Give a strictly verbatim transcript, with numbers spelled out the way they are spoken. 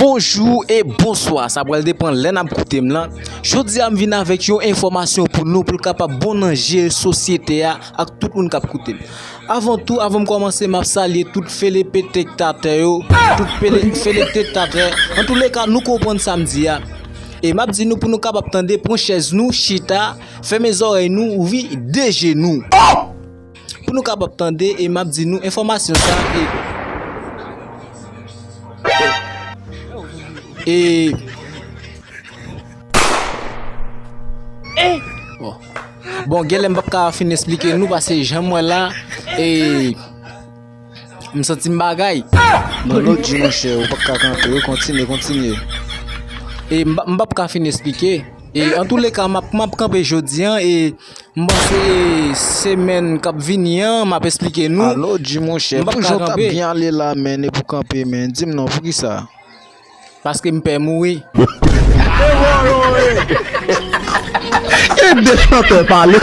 Bonjou e bonswa, sa pral depann lè n ap koute m lan. Jodi a m vin avèk yon enfòmasyon pou nou, pou l kapab bon nan je sosyete a ak tout moun k ap koute m. Avan tou, avan m kòmanse, m ap salye tout fele petektatè yo, tout pele- fele petektatè. Antouleka, nou konprann sa m di a. E m ap di nou pou nou kapab tande, pran chèz nou, chita, fèmen zòrèy nou, ouvri de je nou. Pou nou kapab tande, e m ap di nou enfòmasyon sa e, e, bon. Bon, genlè m p ap ka fin esplike nou, paske jan m wè la, e, m santi m bagay. Non, non, di monchè, ou p ap ka kanpe, wi, kontinye, kontinye. E m p- m p ap ka fin esplike. E antouleka, m ap- m ap kanpe jodi a, e m panse, e, semèn k ap vini an, m ap esplike nou. Alo, di monchè, m p ap pou ka jan w t ap kanpe. Byen ale la, men, e pou kanpe, men, di m non, poukisa? Paske m pè mouri. E de chantè pale.